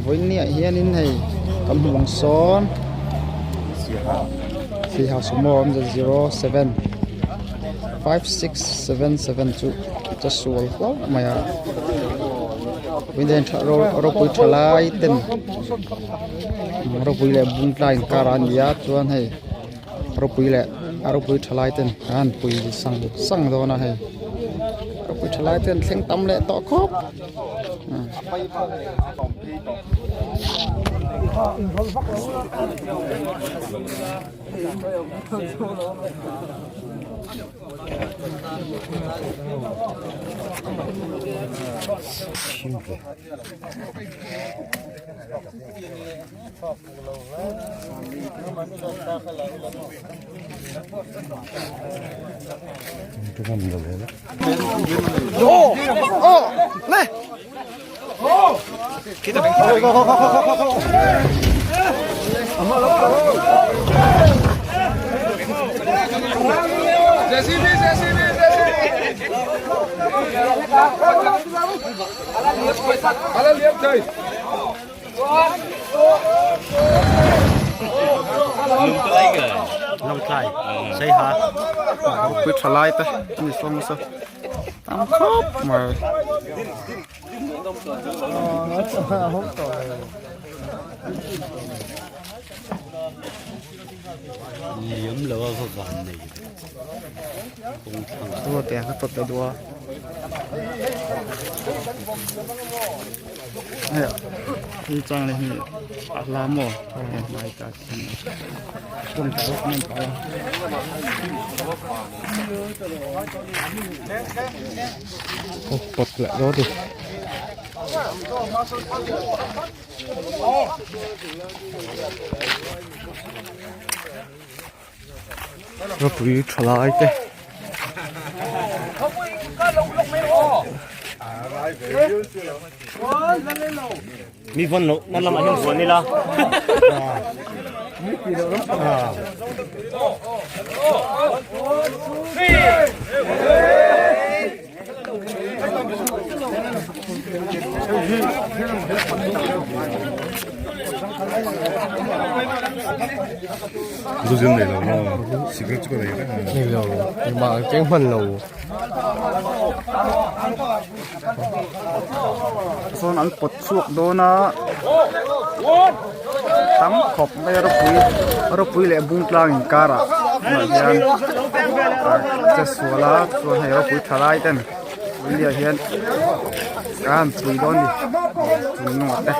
Vawiin hianin hei kan hmu ang sawn Saiha sumo awmze 07 5677 chu a sual hlauh mai a vawiin hian ropui tha lai ten ropui leh bung tlai inkarah a ni a chuan hei ropui leh a ropui tha lai ten an han pui sang sang dawn a hei ropui tha lai ten thleng tam leh tawh khawp. Pui tha lai te ani sawm nasa tam khawp mai. Liam lo a va van nei ve kawng thlang ah. Aw tiang ka tawt leh duh a. Hei hei chang leh hi a hla maw hei hmai ta khian kawng ta bawk nen pah a. Aw tawt leh dawn a ni. Ropui tha lai te Mi vawn loh na lamah hian vuan ila. Zu nei lo maw cigarette chu ka nei reng a Nei lo engmah ang cheng hman lo. Sawn an pawt chhuak dawn a tam khawp mai a ropui ropui leh bung tlang inkarah tunah hian che sual a chuan hei ropui tha lai ten India hian a han pui dawn a ni chung hnungah te.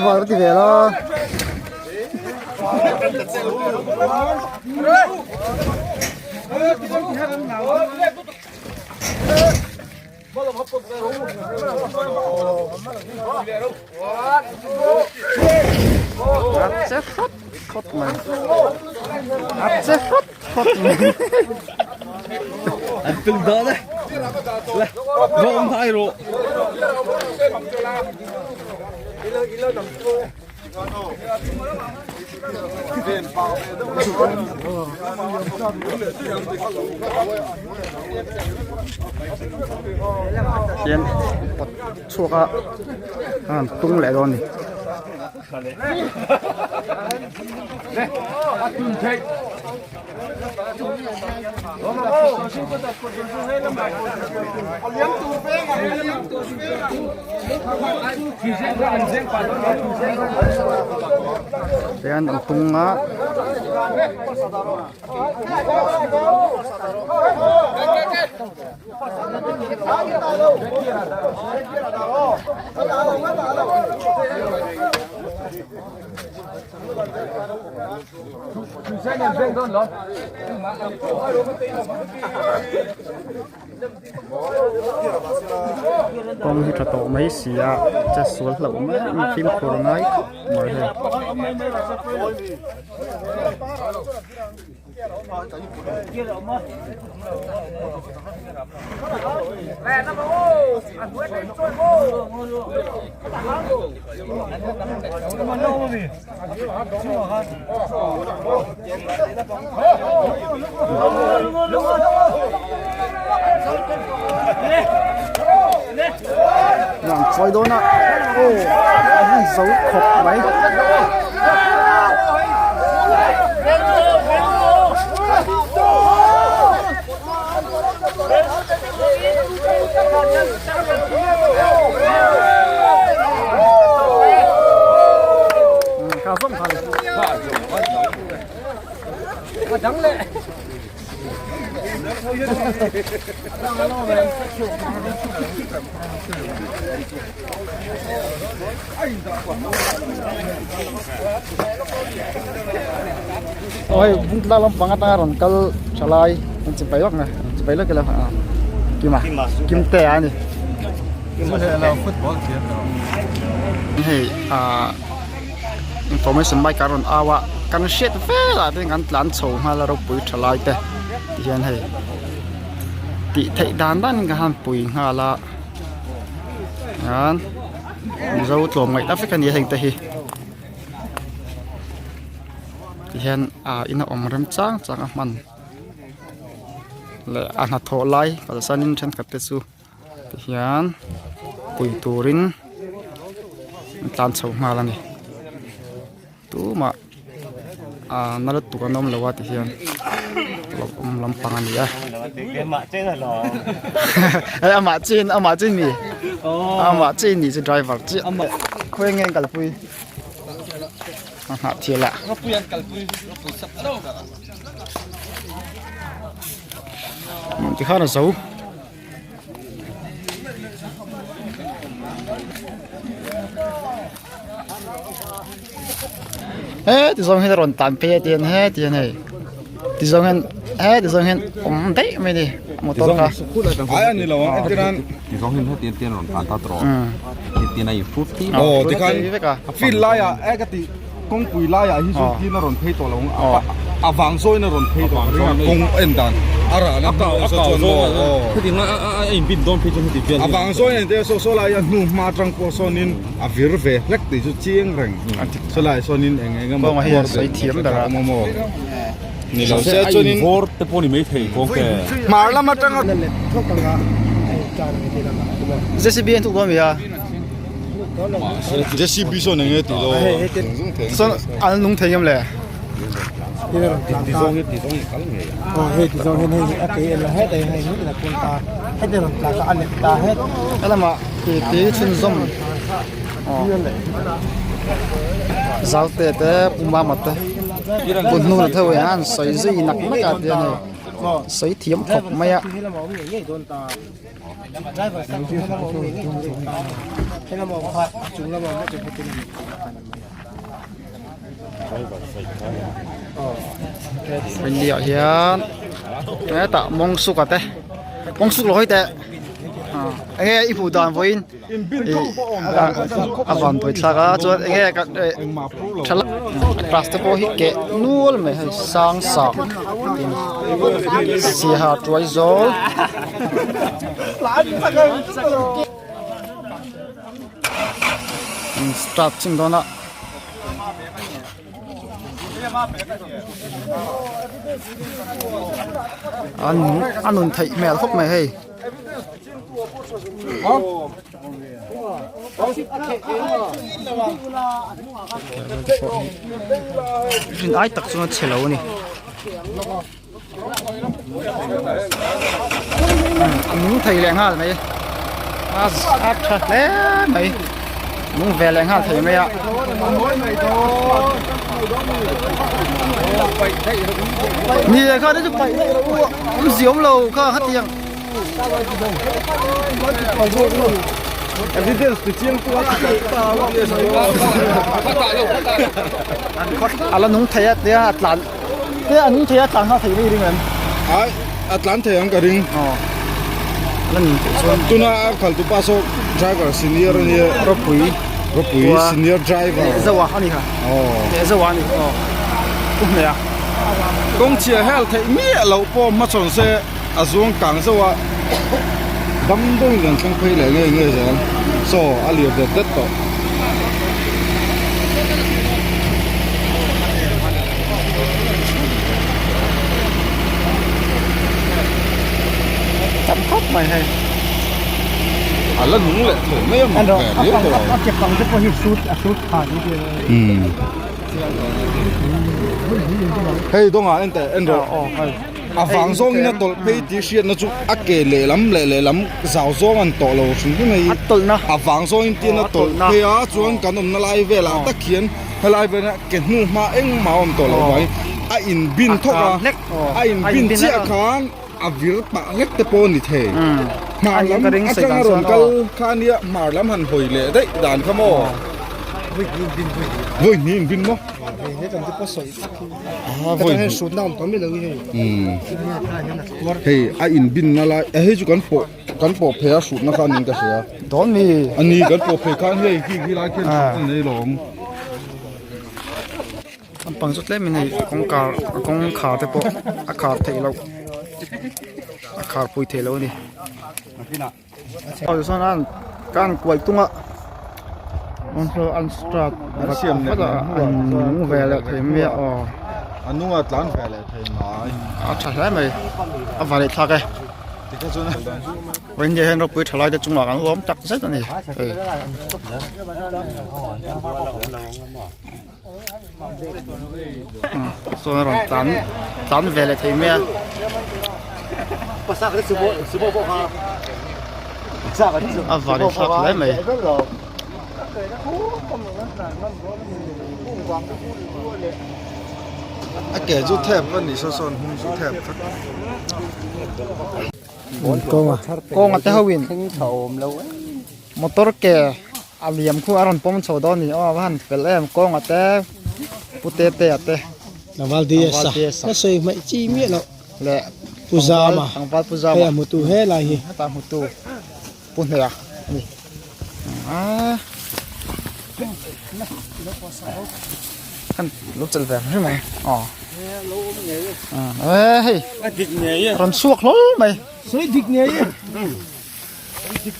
Var ti ve la. A che hrawt hrawt mai a che hrawt hrawt mai An tung dawn e le va awm hai rawh. Hian pawt chhuak a a han tung leh dawn a ni. Hian an tung a. Kawng hi tha tawh mai si a che sual hlauh mai a fimkhur ngai khawp mai hei. Lang chawi dawn a aw a hun zo khawp mai. Aw hei bungtlang lampang atanga rawn kal tha lai an chi pai vak mai an chi pai lawk ila a kima kimte a ni hei ah information bike a rawn au a kan hriat velah te kan tlan chho nghal a ropui tha lai te tihian hei tih theih dan dan in ka han pui nghal a hian mizo tlawm ngaih tak vek a ni a heng te hi tihian ah in a awm rem chang chang a hman leh a hnathawh lai kalsanin thenkhat te chu. Tihian pui turin an tlan chho nghal a ni tumah ah na lutuk an awm lo a tihian hlauhawm lampang a ni a hei amah chin amah chin mi amah chin ni chu driver chiah khawi nge an kalpui a nghah thial a. Tikhan a zo. He ti zawng hian a rawn tan phei a tihian he ti hian hei ti zawng hian he ti zawng hian awm daih mai a ni motor kha. Ai a ni lo ang entir nan. Ti zawng hian heti hian rawn tlan ta tawh heti hian a in hrut thei Aw tikhan field laiah e ka tih Kawngpui laiah hi chu tin a rawn phei tawh lo ang a a vang zawin a rawn phei tawh ang ring a kawng en dan a rahna hnu a saw chuan maw aw hetiang a a a inbin dawn phei chuan heti vel a vang zawin a intir a saw saw lai a hnu hma atang pawh sawnin a vir ve hlek tih chu chiang reng saw laiah sawnin eng eng emaw kawngah hian sawi thiam ber a awm a maw ni lo se chuanin vawr te pawh ni maithei kawng te hmar lam atanga JCB an thuk dawn mi a. JCB sawn eng nge tih lo sawn an nung thei ngem le helama titi chhunzawm zaute te pu mama te bu hnu la theuh hian an sawi zui nak nak a ti a ni sawi thiam khawp mai a. Hindi ah hian hetah mawng suka te mawng suk lo hawi teh enge i hmuh dan vawiin ih a van buai thlak a chuan enge thalak class te pawh hi keh nual mai hei sang sang siaha tuai zawl. Start chin dawn a. An a nun theih hmel khawp mai hei. Rin ai tak chuan a chhe lo a ni. A nung thei leh nghal mai a a tha hle mai nung ve leh nghal thei mai a. Ni e kha te chu paih daih rawh u a awm ziawm lo kha khatiang. A la nung thei a tia a tlan tia a nung thei a tlan nghal thei mai i ring em? Ai a tlan thei ang ka ring. Aw a la nung thei chuan. Tuna a khaltu pa saw driver senior a nia. Ropui. Ropui senior driver. Lehzoa a ni kha. Aw. Lehzoa a ni aw. Pu Hmeh a. Kawng chhia hel theih miah loh pawh hmachhawn se a zuang kang zauh a, dam dawngin kan thleng phei leh ngei ngei zel. Saw a lir det det tawh. Tam khawp mai hei. A la nung leh thei mai a mak ve riau tawh lo. A ke pang te pawh hi sut a sut phah ni te. Hei dawngah en teh en rawh. A vang zawngin a tawlh phei tih hriatna chu a ke lehlam leh lehlam zau zawng an tawh lo hrim hrim hei. A tawlhna. A vang zawngin tin a tawlh phei a chuan kan awmna lai velah tak hian helai velah ke hnu hma engmah a awm tawh loh vangin a inbin thawk a. A inbin chiah khan a vir pah hlek te pawh a ni thei. Hmar lam atanga rawn kal kha ania hmar lam han hawi leh daih dan kha maw? Vawi hnih inbin maw? Hei a inbin na lai hei chu kan pawh kan pawh phei a hrutna kha niin ka hria. Dawn mi? A ni kan pawh phei khan hei khi khi lai khian hrut a nei lawm. An pang chu tlem in hei kawngkar kawngkhar te pawh a khar theih loh a khar pui theih loh a ni. Aw tichuan an ka an kual tung a an start An siam leh vat a an nung ve leh thei mai a aw. A nunga tlan ve leh thei mai. A tha hle mai a vah thlak e. Vawiin hian ropui tha lai te chungah kan awm tak zet a ni hei. Chuan a rawn tlan tlan ve leh thei mai a. A van in thlak hle mai. A ke chu thep a ni saw sawn hung chu thep vek. Kawnga te ho in motor ke A liam khu a rawn pawm chho dawn a ni aw a va han fel em kawnga te pu te te a te Tlangval DS a ka sawi hmaih chi miah loh leh Pu Zama Tlangval Pu Zama hei a hmutu he lai hi heta hmutu Pu Hneha a ni aaa kan lo chelh ve hrim mai aw e hei rawn chhuak hlawl mai sawi dik ngei e.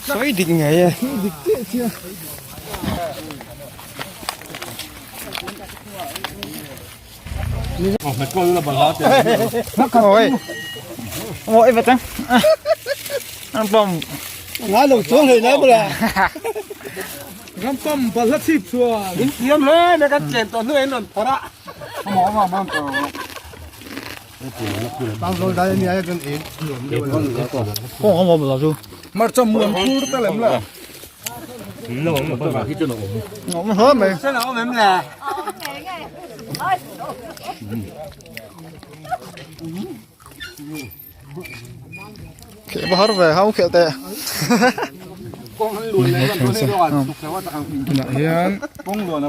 Sawi dik ngei e. Dik chiah chiah. Ôi. Ôi vật á. Ăn bom. Ngai lo chuang hlei nai bula. Ram pam bal la chip chuan. In thiam hle me kan chen tawh hnu en rawn phawrh a. Mỏ mỏ mỏ. Hmarcha muan phur te lem la. Tunah hian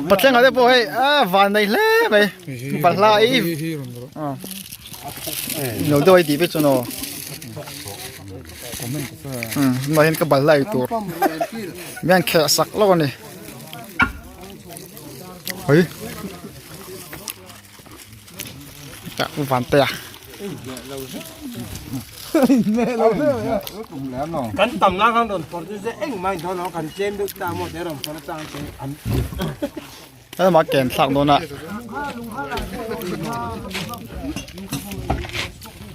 Patling ah te pawh hei a van nei hle mai balhla i lo deuh a i tih vek chuan aw tunah hian ka balhla ei tur mi an khelh sak lawk a ni ui. Vantea Kan tam lai khan rawn phawrh chu se engmah in thawn lo kan tlem deuh ta maw te rawn phawrh atang chuan an Helama ken thlak dawn a.